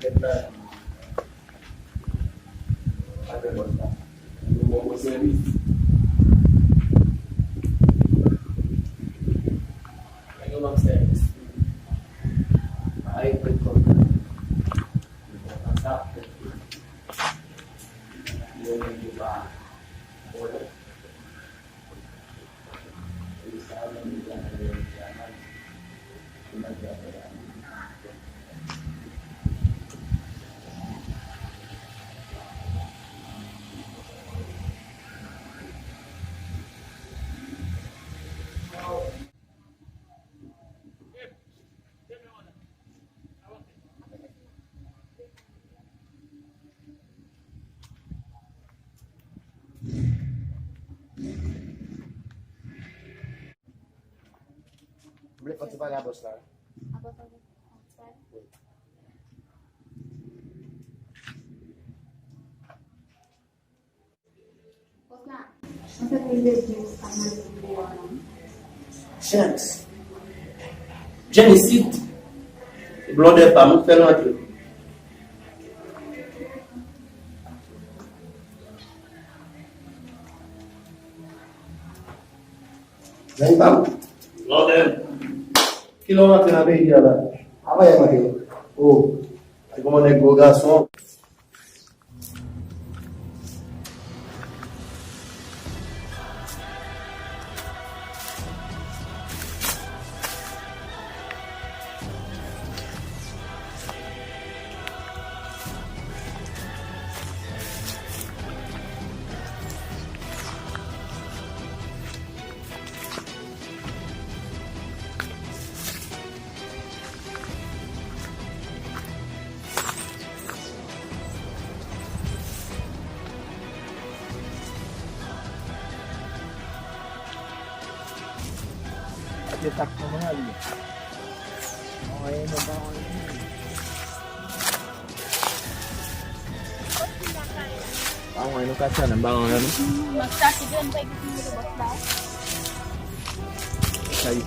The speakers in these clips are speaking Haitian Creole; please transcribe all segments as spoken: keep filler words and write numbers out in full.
Tèt la. Atè bòs la. Nou bon bon sèvis. Nèg yo ban m sèvis. Ay, pran kòb. Konsa. Yo menm yo pa. M vle fè ti pale a bòs la. A bòs la? Wi. Bòs la, mwen fèk rive di w sa mwen di w an. James. James isit. Blòdè pa m, fè l rantre. Nèg pa m. Blòdè. Kilè w rantre nan peyi a la? Avan yè m rantre. O. Se kòman nèg gwo gason. Ake tak kòman ale? Anyen, nou pa anyen. Pa anyen, nou ka tchale, m pa anyen, non. Sa ki fè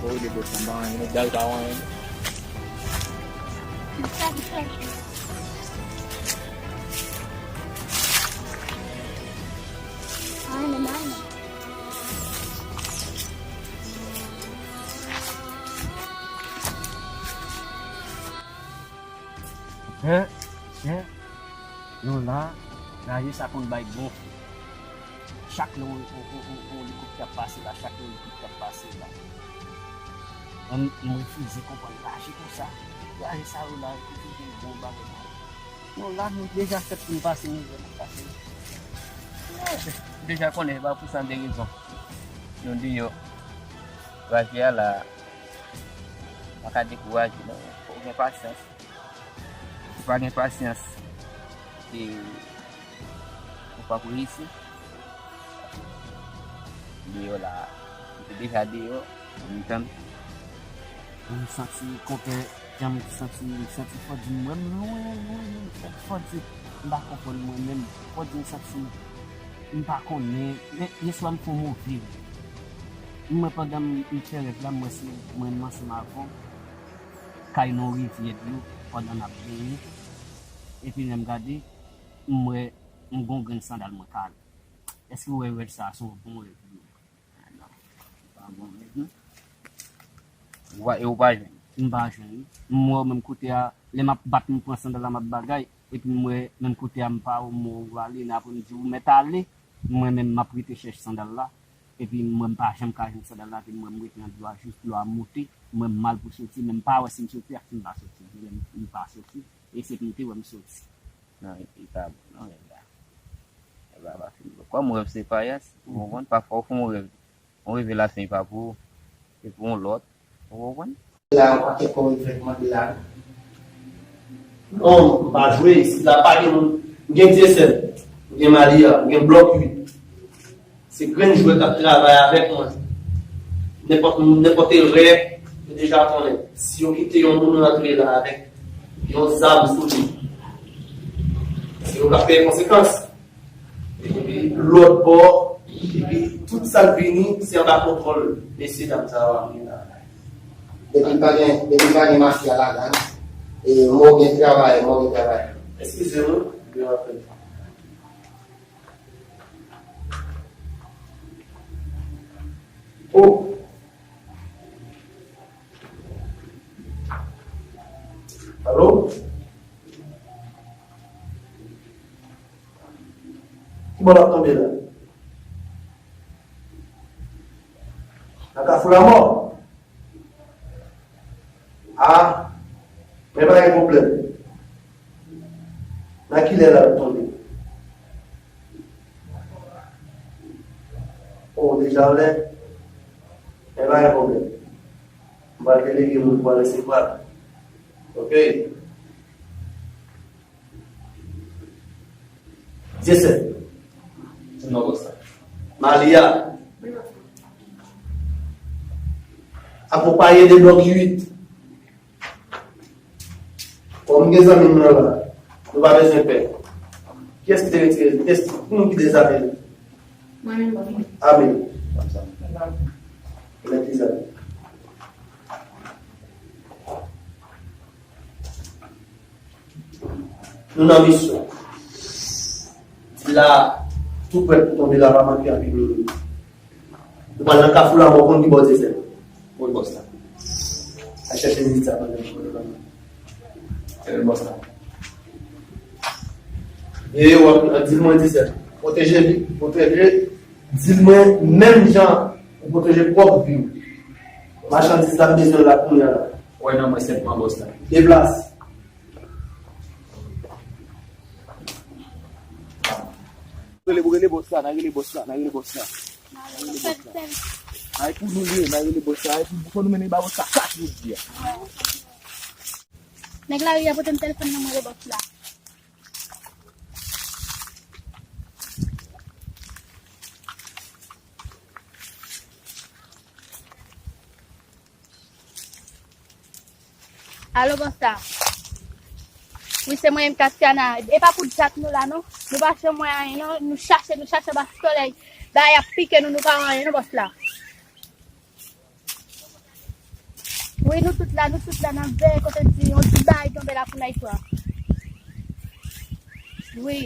w rele bòs la, m pa anyen, non. Dal pa anyen. Anyen, anyen. Hein? Hein? Nou la, raje sa konn bay gonfle. Chak lè yon, yon, yon, yon, yon elikoptè ap pase la, chak lè yon elikoptè ap pase la. Mwen, m refize konprann raje konsa. Raje sa yo la, ki te gen bon bagay la. Nou la, nou deja fèt pou n pase mizè n ap pase. Deja konnen, se pa pou san de rezon. Nou deyò. Raje a la, pa ka dekouraje, non. Fò w gen pasyans. Ou pa gen pasyans, e ou p ap reyisi. Deyò la, ou te deja deyò, ou konprann? M santi konpè, jan m santi, m santi fò di m wè m lwen, lwen, lwen, fò di m pa konprann mwen menm, fò di m santi m pa konnen, men yèswa m fè yon move rèv. M wè pandan m, m fè rèv la, m wè se mwen menm ansanm avè w. Kay nan yon rivyè dlo pandan n ap benyen. Epi lè m gade, m wè m gon grenn sandal mwen kale. Èske w wè rèv sa a se yon bon rèv wi? A non, se pa yon bon rèv non. Ou pa, e ou pa jwenn? M pa jwenn wi. M wè w menm kote a, lè m ap bat m pran sandal la m ap bagay, epi m wè menm kote a m pa wè w, m wè w ale, n apre m di w mèt ale, mwen menm m ap rete chèche sandal la, epi m wè m pa janm ka jwenn sandal la, epi m wè m rete nan dlo a jis dlo a monte, m wè m mal pou soti, men m pa wè si m soti ak si m pa soti, m, m pa soti, e se pou m te wè m soti. Non, e, e pa bon, non, nèg la. Nèg la pa fin bon. Kòm rèv se payas, ou konprann, pafwa ou fè yon rèv, yon revelasyon e pa pou ou, se pou yon lòt, ou konprann? La, yon pakèt kòb m fèk mande la. Non, m pa jwe, isit la pa gen moun, m gen Dyesèl, m gen Malia, m gen Blòk uit. Se grenn jwè k ap travay avèk mwen. Nenpòt, nenpòt erè, yo deja konnen. Si yo kite yon moun rantre la avèk yon zam sou li, se yo k ap peye konsekans. Epi lòt bò, epi tout sa k vini, se anba kontwòl mesye dam sa yo ap gen la. Depi pa gen, depi pa gen mafya ladan, E, mwen gen travay, mwen gen travay. Eskize m, wi, m ap fè. Oh. Alo? Ki bò l ap tonbe la? Nan Kafou Lamò? Ah, men pa gen pwoblèm. Nan kilè l ap tonbe? Oh, deja anlè? Men pa gen pwoblèm. M pral delege moun pou al resevwa l. Ok. Dyesèl. Non, bòs la. Malia. Akonpaye de blòk uit. Kòm gen zanmi m nan la, nou pa bezwen pè. Kiyès ki te retire? Kiyès ki, pou nou ki dezame li? Mwen menm, mwen menm. Amen. Mèt dezame. Nou nan misyon. Di la, tou prèt pou tonbe la, pa manke anpil minit. Ou pral nan Kafou Lamò, ou konn ki bò w te fè. Wi, bòs la. Al chèche vizit sa pandan m konnen. Se bòs la. E w ap di l mwen di sa. Pwoteje vi, pwoteje, di l mwen menm jan ou pwoteje pwòp vi w. Machandiz la m bezwen la kounye a la. Wè nan mwen senpman, bòs la. Deplase. Rele, rele bòs la, n a rele bòs la, n a rele bòs la. N a rele bòs la. Ay pou nou li ye, n a rele bòs la, ay pou, pou nou mennen ba bòs la kach jodi a. Nèg lari a pote m telefòn nan, mwen rele bòs la. Alo, bòs la. Wi, se mwen menm, Katiana. E pa pou dat nou la, non. Nou pa janm wè anyen, non. Nou chache, nou chache anba solèy. Bagay ap pike nou, nou pa wè anyen, non, bòs la. Wi, nou tout la, nou tout la, n ap veye kote di yon ti bagay tonbe la pou n al pran. Wi.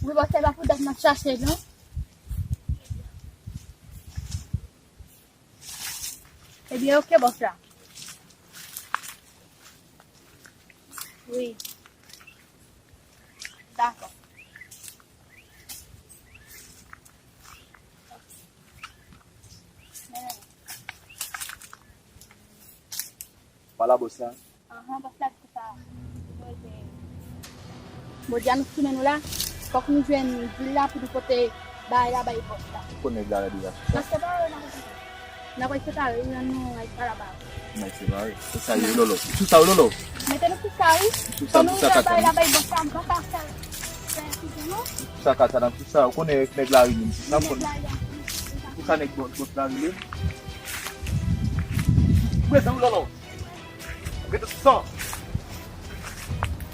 Wi, bòs la, e pa pou dat n ap chache, non. Ebyen, oke, bòs la. Wi. Dakò. Pale a bòs la. Ahan, bòs la, di sa. Jodi a nou simen nou la, fòk nou jwenn dil la pou nou pote bagay la bay bòs la. Ou konn nèg la la deja. N ap separe, n ap separe. N ap separe, wi, an nou al pale a ba. N ap separe. Se sa yo, Lolo. Sou sa yo, Lolo. Mete nou sou sa, wi. Sou sa, sou sa, kaka. Fò nou jwenn bagay la bay bòs la, m pa ka fè, fè pito, non. Sou sa, kaka, nan sou sa, ou konnen nèg la rive, m sou sa, m konnen. Sou sa, nèg bòs, bòs la rive. Prezan, wi, Lolo. Ou gen tout san.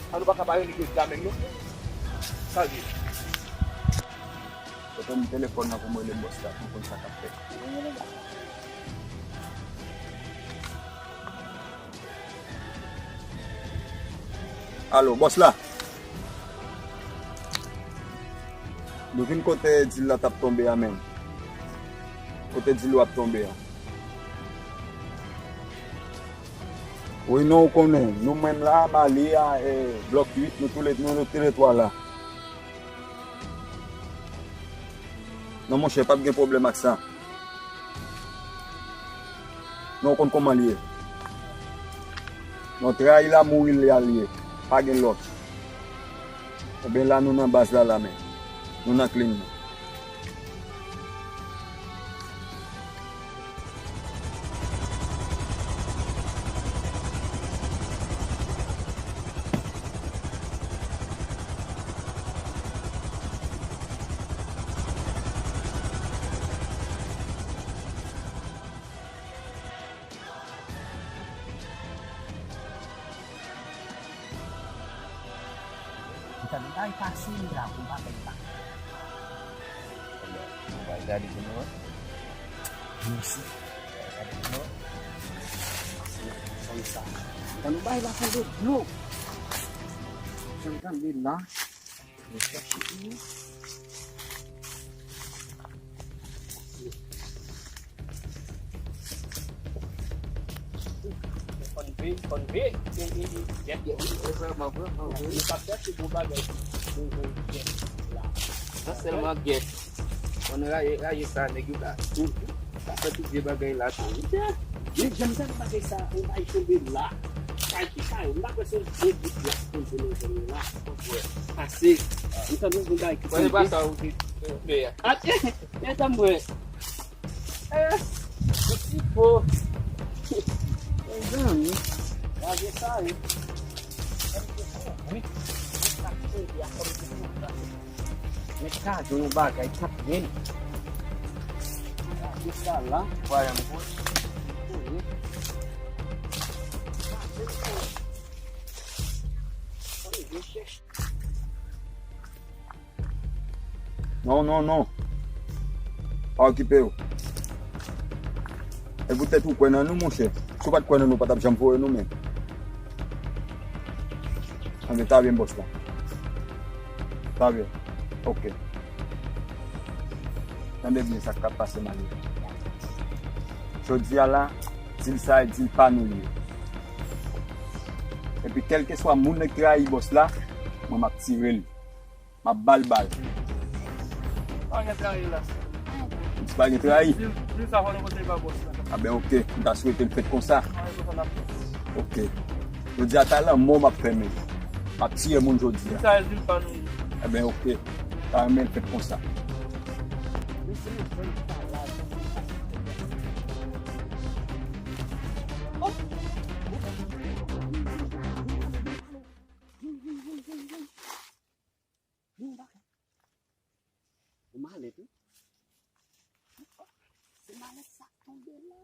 An nou pa ka bare li gen dam nou. Sa l ye. Pote m telefòn nan pou mwen rele bòs la, pou m konn sa k ap fèt. Alo, bòs la. Nou vin kote dil la t ap tonbe a menm. Kote dil ou ap tonbe a. Wi, non, ou konnen, nou menm la, Mali a, e, blòk uit, nou toule, nou, nou toule twa la. Non, monchè, p ap gen pwoblèm ak sa. Non, ou konn kòman l ye. Non, trayi la, mouri l al ye. Pa gen lòt. Ebyen, la, nou nan baz la, la, men. Nou nan klin nan. Ou va gade pou nou, wi. Mèsi. Sa. Ann bay la tonbe dlo. Jan m tande la. Mwen chèche li. Fòn veye, fòn veye. E, e, e, gèt. Wi, e vrèman, vrèman, wi. Nou pa chèche bon bagay. Bon, bon, gèt la. Nan sèlman gèt. Fòn raye, raye sa, nèg yo ka. Sa fè tout vye bagay la tou. Men jan m tande bagay sa, yon bagay tonbe la. Kay ki kay, m pa kwè se yon gwo bout la ki tonbe nan zòn nan la. Pase. M tande yon bagay ki tonbe. Mwen pa sa ou te fè a. Ate, men tann mwen. Eh, yon ti po. Mezanmi. Gade sa, wi. Nèg ka jwenn yon bagay k ap ren. Gade sa la. Vwala m konn. Non, non, non. Pa okipe yo. E poutèt ou kwè nan nou, monchè. Si w pa t kwè nan nou, w pa t ap janm voye nou menm. Anben, ta byen, bòs la. Ta byen. Ok. Tande byen sa k ap pase, Mali. Jodi a la, dil sa a, dil pa nou li ye. Epi, kèlkeswa moun nan ki trayi bòs la, mwen, m ap tire l. M ap ba l bal. Pa gen trayi la. Ou di pa gen trayi? Di, di sa fò nou pote ba bòs la. A ben, ok. M ta swete l fèt konsa. Pa gen konsa n ap fè. Ok. Jodi a, ta lanmò m ap fè men. M ap tiye moun jodi a. Di sa e di l pa nou. A ben, ok. Ta renmen l fèt konsa. Vin, vin, vin, vin, vin. Vin, baka. Ou malèt, wi. Se malèt sa k tonbe la.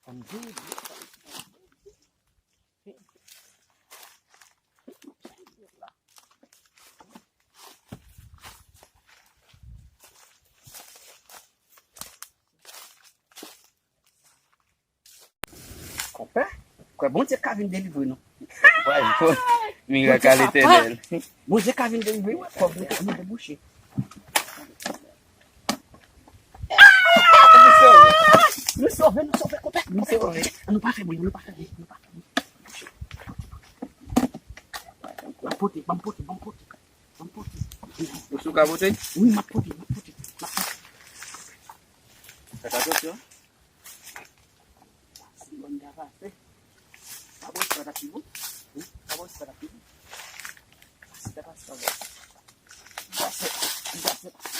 Ann vin. Konpè, kwè Bondye ka vin delivre nou. Mirak a Letènèl. Bondye ka vin delivre nou, kòb nou ka vin debouche. Nou sove, nou sove, konpè. Nou sove. An nou pa fè bri, an nou pa fè bri, an nou pa fè bri. M ap pote, ban m pote, ban m pote. Ban m pote. Ou sou ka pote? Wi, m ap pote, m ap pote, m ap pote. Fè atansyon. Si bon ta pase. Pa bon, sa ta pi bon. Wi, pa bon, sa ta pi bon. Pase, pase, pase. Pase, pase.